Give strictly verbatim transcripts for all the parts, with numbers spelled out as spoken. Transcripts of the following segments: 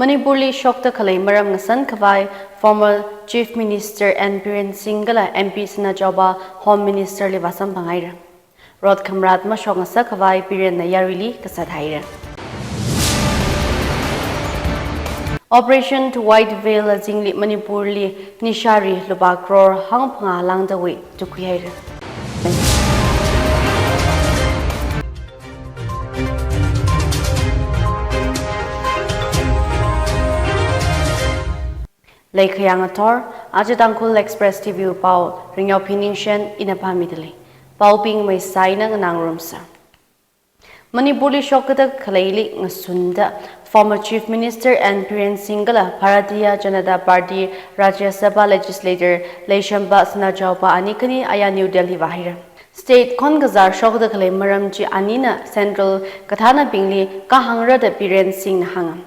Manipurli shokda khalei maram ngasan khavai former Chief Minister N Biren Singh kala M P Sanajaoba Home Minister li vāsamphang haira. Rot khamrat mashok ngasak khavai Birenna yaruili kasat haira. Operation White Veil azingli Manipurli nishari lupā crore hangphangā lāngdawui tukhui haira. Leikhayang athor, aja Tangkhul Express T V wui pao, Ringyao Phiningshen ina pāmidalei. Paobing maisai nganāngarumsa. Manipurli shokda khaleili ngasunda former Chief Minister N Biren Singh kala Bharatiya Janata Party Rajya Sabha Legislator Leishemba Sanajaoba ani khani aya New Delhi vāhaira. State khon kazār shokda khalei maram chi anina Central kathānabingli kahāngra da Biren Singhna hānga.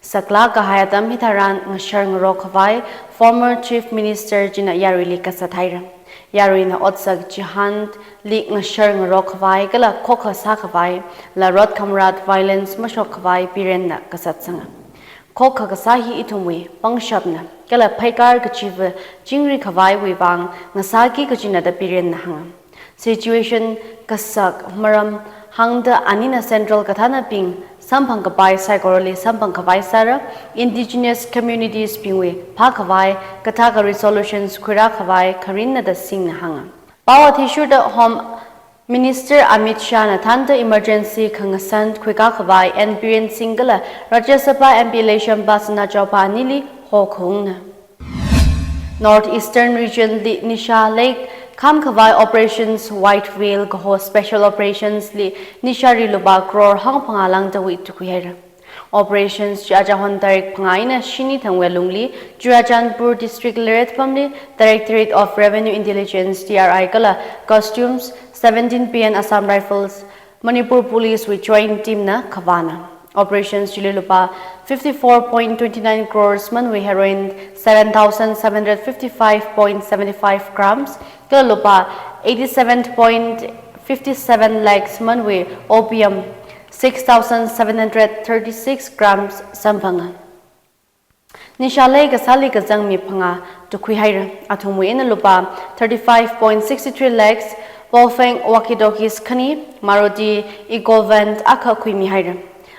Saklāk kahai atam hitharan ngashar ngarok khavai former Chief Minister china yaruili kasat haira. Yaruina otsak chihānli ngashar ngarok khavai kala khokkha sākhavai, la rot khamrat violence mashok khavai Birenna kasat sanga. Khokkha kasā hi ithumwui pangshapna, kala pheikar kachiva chingri khavaiwui vang ngasāki kajina da Birenna hānga. Situation kasak maram hāngda anina Central kathānabing samphang kapai saikorali samphang kapai sāra, indigenous communities bingwui phākhavai kathākha resolutions khuirā khavai kharinna da Singhna hānga. Pao athishurda Home Minister Amit Shahna thānda emergency khangasan khuikā khavai N Biren Singh kala Rajya Sabha M P Leishemba Sanajaoba anili hokhaungna. North Eastern Region li nisha leikhamkhavai Operations White Veil kaho Special Operations li nishari lupā crore hangphangā lāngdawui tukhui haira. Operations chi aja hon tarik phangā eina shini thangwui alungli Churachandpur District Laretpamli Directorate of Revenue Intelligence, D R I kala Customs, seventeen P N Assam Rifles, Manipur Police wui joint team na khavāna. Operations chili lupā fifty-four point twenty-nine crores manwui heroin, seven thousand seven hundred fifty-five point seventy-five grams, kala lupā eighty-seven point fifty-seven lakhs manwui opium, six thousand seven hundred thirty-six grams samphanga. Nisha lei kasāli kazang mi phangā tukhui haira. Athumwui eina lupā thirty-five point sixty-three lakhs, Baofeng walkie-talkies khani, Maruti Eeco van akha khuimi haira.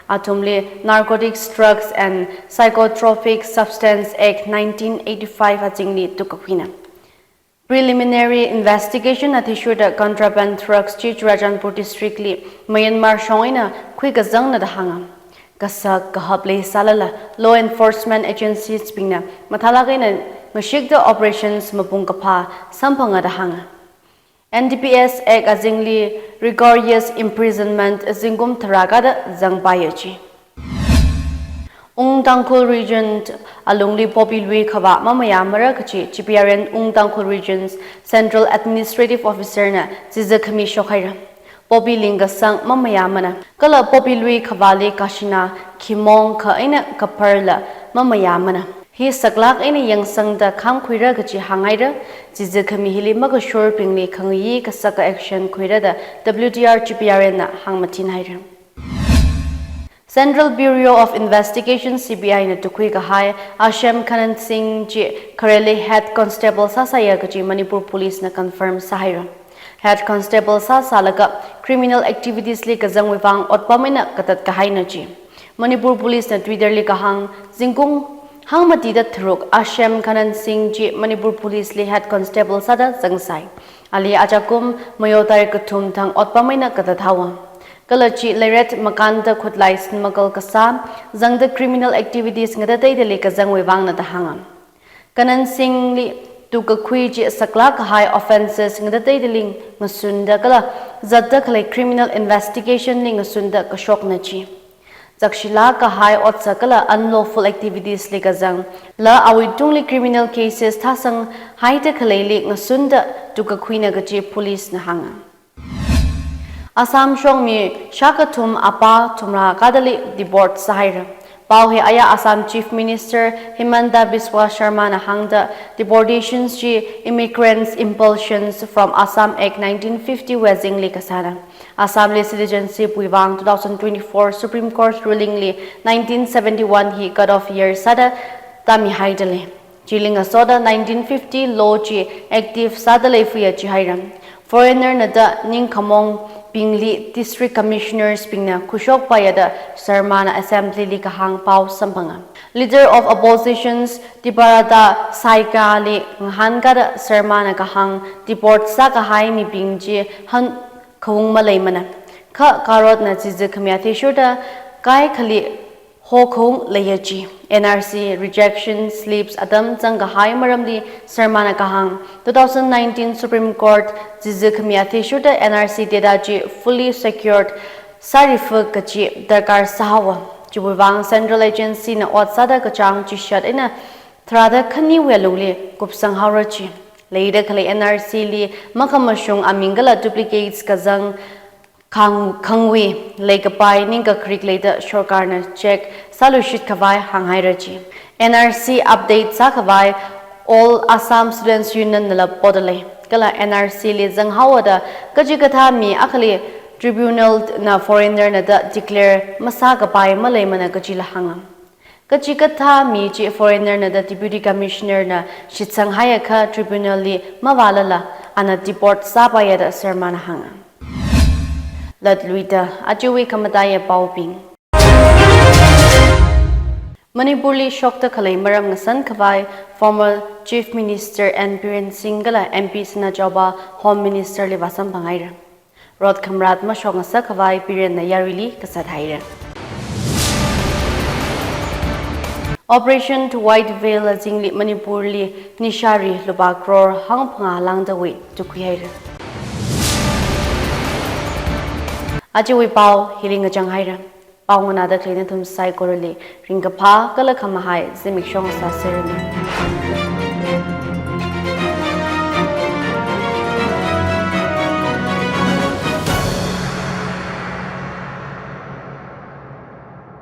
Athumli Narcotics, Drugs and Psychotropic Substance Act nineteen eighty-five azingli tukkakhuina. Preliminary investigation athishurda contraband drugs chi Churachandpur District li Myanmar shong eina khuikazangna da hānga. Kasak kahap leisālala law enforcement agencies bingna mathālāk eina ngashikda operations mapung kaphā samphanga da hānga. N D P S Act azingli rigorous imprisonment zingkum tharā kada zangpaiya chi. Ung Tangkhul Region alungli poppy lui khavā mamayāmara kachi G P R N Ung Tangkhul Region's Central Administrative Officer na chiza khami shokhaira. Poppy lingkasang mamayāmana. Kala poppy lui khavāli kashina khimong kha eina kapharla mamayāmana. Hi saklāk eina yangsangda khāmkhuira kachi hānghaira. Chiza khami hili makashurbingli khangayi kasaka action khuira da W T R G P R N na hāngmathinhaira. Central Bureau of Investigation, C B I na tukhui kahai Ashem Kanan Singh chi khareli Head Constable sāsāya kachi Manipur Police na confirm sāhaira. Head Constable sāsālaga criminal activities li kazangwui vang otpam eina katat kahaina chi. Manipur Police na Twitter li kahāng, zingkum hangmatida tharuk Ashem Kanan Singh chi Manipur Police li Head Constable sāda zangsai. Ali ajakum Mayo tarik kathum thang otpam eina katat haowa. Kala chi leiret makānda khutlai sinmakal kasā, zangda criminal activities ngatateidali kazangwui vangna da hānga. Kanan Singh li tukkakhui chi saklāk kahai offences ngatateidali ngasunda kala zatda khalei criminal investigation li ngasunda kashokna chi. Zakshilāk kahai otsak kala unlawful activities li kazang, la awuitungli criminal cases thāsanghaida khaleili ngasunda tukkakhuina kachi police na hānga. Assam shongmi shākathum apā thumrā kadali deport sāhaira. Pao hi aya Assam Chief Minister Himanta Biswa Sharma na hāngda deportations chi immigrants' impulsions from Assam Act nineteen fifty wui azingli kasāna. Assam li citizenship wui vang two thousand twenty-four Supreme Court ruling li nineteen seventy-one hi cut off year sāda tāmihaida lei. Chili ngasoda nineteen fifty law chi active sāda leifaya chihaira. Foreigner na da ningkhamong bingli district commissioners bingna khuishokpaiya da Sharma na assembly li kahāng pao samphanga. Leader of oppositions Debabrata Saikia li ngahānkada Sharma na kahāng deport sākahai mibing chi han khaung maleimana. Kha Karot na chizi khami athishurda kaikhali ho khaung leiya chi. N R C rejection slips atam zangkahai maramli Sharma na kahāng, two thousand nineteen Supreme Court chizi khami athishurda N R C data chi fully secured sārifa kachi darkar sāhaowa. Chiwui vang central agency na ot sāda kachāng chishat eina tharāda khaniwui alungli kupsang haora chi. Leida khalei N R C li makhamashung aming kala duplicates kazang khang-, khangwui leikapai ningkakrik leida sorkarna check sāluishit khavai hānghaira chi. N R C update sākhavai all Assam Students Union nala poda lei. Kala N R C li zanghaoda kachikathā mi akhali tribunal na foreigner na da declare masākapai maleimana kachila hānga. Kachikathā mi chi foreigner na da Deputy Commissioner na shitsanghaiakha tribunal li mavālala ana deport sāpaiya da Sharma na hānga. Latluida ajawui khamataiya paobing. Manipur li shokda khalei maram ngasan khavai former Chief Minister N Biren Singh kala M P Sanajaoba Home Minister li vāsamphanghaira. Rot khamrat mashok ngasak khavai Biren na yaruili kasat haira. Operation White Veil azingli Manipur li nishari lupā crore hangphangā lāngdawui tukhuihaira. Ajawui pao hili ngachanghaira. Pao nganāda khalei nathum saikorali ringkaphā kala khamahai zimiksho sāseranu.